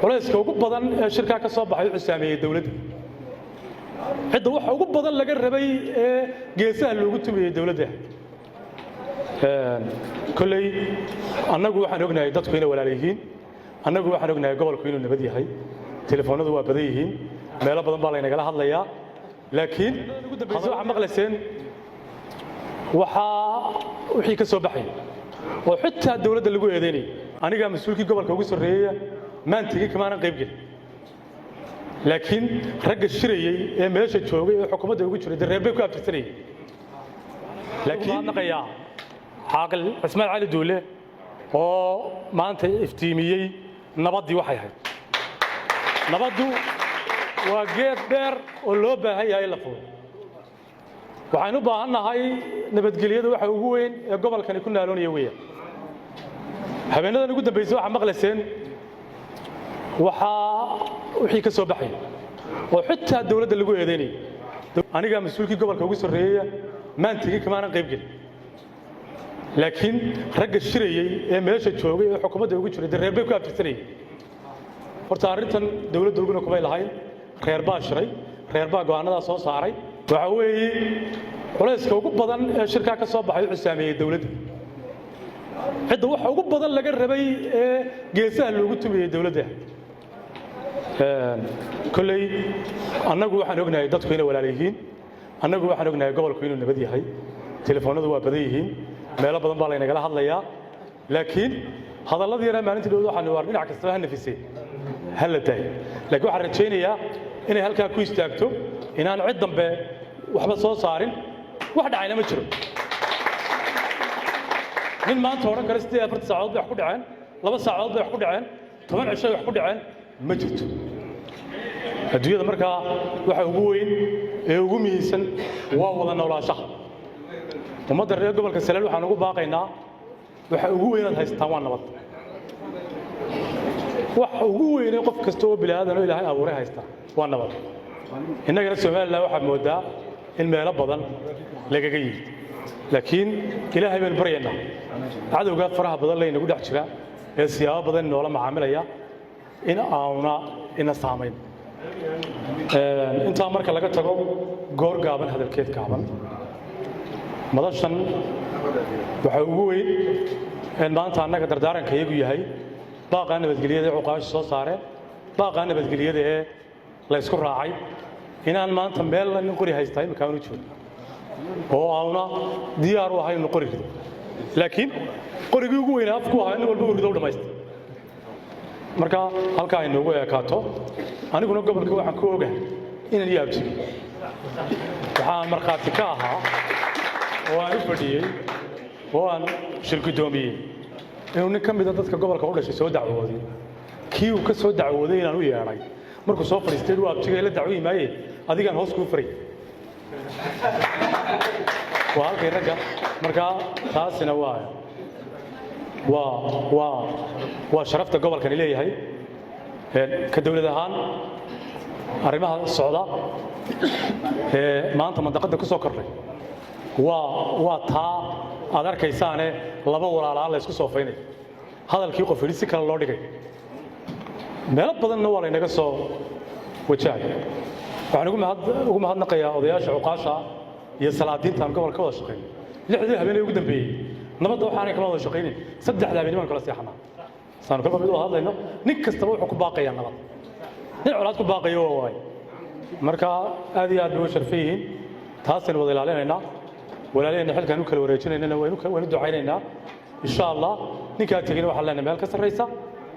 Culayska ugu badan ee shirkaa ka soo baxay wuxuu saameeyey dowladda. Cidda waxa ugu badan laga rabay ee geesaha loogu tumayey dowladda. Kolley annagu waxaan ognahay dadku inay walaal yihiin. Annagu waxaan ognahay gobolku inuu nabad yahay. Telefoonadu waa badan yihiin, meelo badan baa laynagala hadlayaa, laakiin ugu dambaysa waxaa maqlayseen waxaa wixii ka soo baxay oo xitaa dowladda lagu eedeynayay. Anigaa mas-uulkii gobolka ugu sarreeyaya maan tegin, kamaanan qayb gelin, laakiin ragga shirayey ee meesha joogay ee xukuumadda ugu jiray dee reer bay ku abtirsanayeen. Laakiin mahadnaqayaa Caaqil Cismaan Cali Duule oo maanta iftiimiyey nabaddii waxay ahayd. Nabaddu waa geed dheer oo loo baahan yahay in la fulo. Waxaynu u baahan nahay nabadgelyada. Waxa ugu weyn ee gobolkani ku naaloonaya weeyaan. Habeenadan ugu dambaysay waxaa maqlayseen waxaa wixii ka soo baxay oo xitaa dowladda lagu eedeynayay. Anigaa mas-uulkii gobolka ugu sarreeyaya maan tegin, kamaanan qayb gelin, laakiin ragga shirayey ee meesha joogay ee xukuumadda ugu jiray dee reer bay ku abtirsanayeen. Horta arrintan dowladda uguna kumay lahayn. Reer baa shiray, reer baa go'aanadaa soo saaray. Waxa weeye culayska ugu badan ee shirkaa ka soo baxay wuxuu saameeyey dowladda. Cidda waxa ugu badan laga rabay ee geesaha loogu tumayey dowladda. Kolley annagu waxaan ognahay dadku inay walaal yihiin. Annagu waxaan ognahay gobolku inuu nabad yahay. Telefoonadu waa badan yihiin, meelo badan baa laynagala hadlayaa, laakiin hadalladii yaraa maalintii dhowd waxaan waar dhinac kastaba ha nafisee, ha la daayo. Laakiin waxaan rajaynayaa inay halkaa ku istaagto, inaan cid dambe waxba soo saarin. Wax dhacayna ma jiro. Nin maanta odhan kara 48 saacadood bay wax ku dhaceen, 2 saacadood bay wax ku dhaceen, 10 cishoy wax ku dhaceen, ma jirto adduunyada. Markaa waxa ugu weyn ee ugu muhiimsan waa wada noolaanshaha. Ummadda reer gobolka Saleel waxaan ugu baaqaynaa, waxa ugu weyn aad haysataan waa nabad. Waxa ugu weynee qof kasta oo bini aadan oo Ilaahay abuuray haysta waa nabad. Innagana Somaliland waxaad moodaa in meelo badan lagaga yimid, laakiin Ilaahay baynu baryaynaa cadowgaa faraha badan laynagu dhex jira ee siyaabo badan inoola macaamilaya in auna ina saamayn. Intaa marka laga tago, goor gaaban hadalkeed gaaban. Madashan waxa ugu weyn een maanta annaga dardaaranka iyagu yahay baaqaa nabadgelyada ee cuqaasha soo saareen, baaqaa nabadgelyada ee la ysku raacay, inaan maanta meel nin qori haystaa imika aanu joogo oo auna diyaar u ahay inuu qori rido, laakiin qorigii ugu weynaa afku ahaa nin walba uu rido u dhamaystay. Marka halkaa ay noogu ekaato. Aniguna gobolka waxaan ku ogahay inaan iyo abtigo waxaan markhaati ka ahaa oo aan u fadhiyey oo aan shir guddoomiyey inuu nin ka mida dadka gobolka u dhashay soo dacwooday. Kii uu ka soo dacwooday inaan u yeedhay, markuu soo fadhiistay, waa abtiga la dacwoyi maaye, adigaan hoos kuu faray. Waa halkay ragga. Markaa taasina waa sharafta gobolkani leeyahay. Ka dowlad ahaan, arrimaha socda ee maanta mandaqadda ku soo kordhay waa taa aad arkaysaane laba walaalaa la isku soofaynayo, hadalkii qof yidhi si kale loo dhigay. Meelo badanna waa laynaga soo wajahay. Waxaan ugu mahadnaqayaa odayaasha cuqaasha iyo salaadiinta aan gobolka ka wada shaqeyno. 6dii habeenay ugu dambeeyey nabadda waxaanay kama wada shaqaynin. Saddexda habeenimo aan kala seexanaa, saanu kalba mid wada hadlayno. Nin kastaba wuxuu ku baaqayaa nabad, nin colaad ku baaqayo waa waay. Marka aad iyo aad bay u sharfan yihiin, taasaynu wada ilaalinaynaa. Walaalaheenna xilkaan u kala wareejinaynana waynu ducaynaynaa, insha Allah. Ninkaa tegina waxaan leenahay meel ka sarraysa.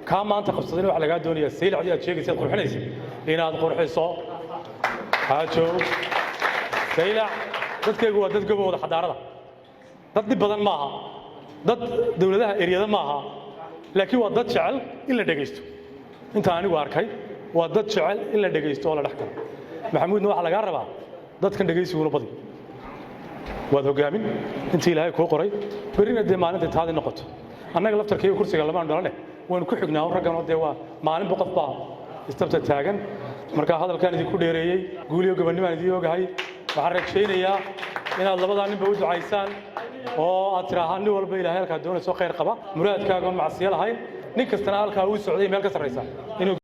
Kaa maanta qabsadayna waxaa lagaa doonayaa Saylacdii aad sheegaysa aad qurxinaysa inaad qurxiso. Xaajow, Saylac dadkaygu waa dad gobowda xadaarada, dad dhib badan maaha, dad dowladaha eryada maaha, laakiin waa dad jecel in la dhegaysto. Intaan anigu arkay, waa dad jecel in la dhegaysto oo la dhex galo. Maxamuudna waxaa lagaa rabaa dadkan dhegaysiguna badi. Waad hogaamin intii Ilaahay kuu qoray. Berrina dee maalinta taadi noqoto, annaga laftarkayga kursiga lamaan dhalane, waynu ku xignaa ragganoo dee waa maalinba qof baa istabta taagan. Marka hadalkaan idinku dheereeyey, guuliyo gobonnimaan idiin ogahay. Waxaan rajaynayaa inaad labadaa ninba u ducaysaan oo aad tidhaahaan nin walba Ilaahay halkaa doonayso khayr qaba, muraadkaagoon macsiyo lahayn, nin kastana halkaa uu socday meel ka sarraysa inuu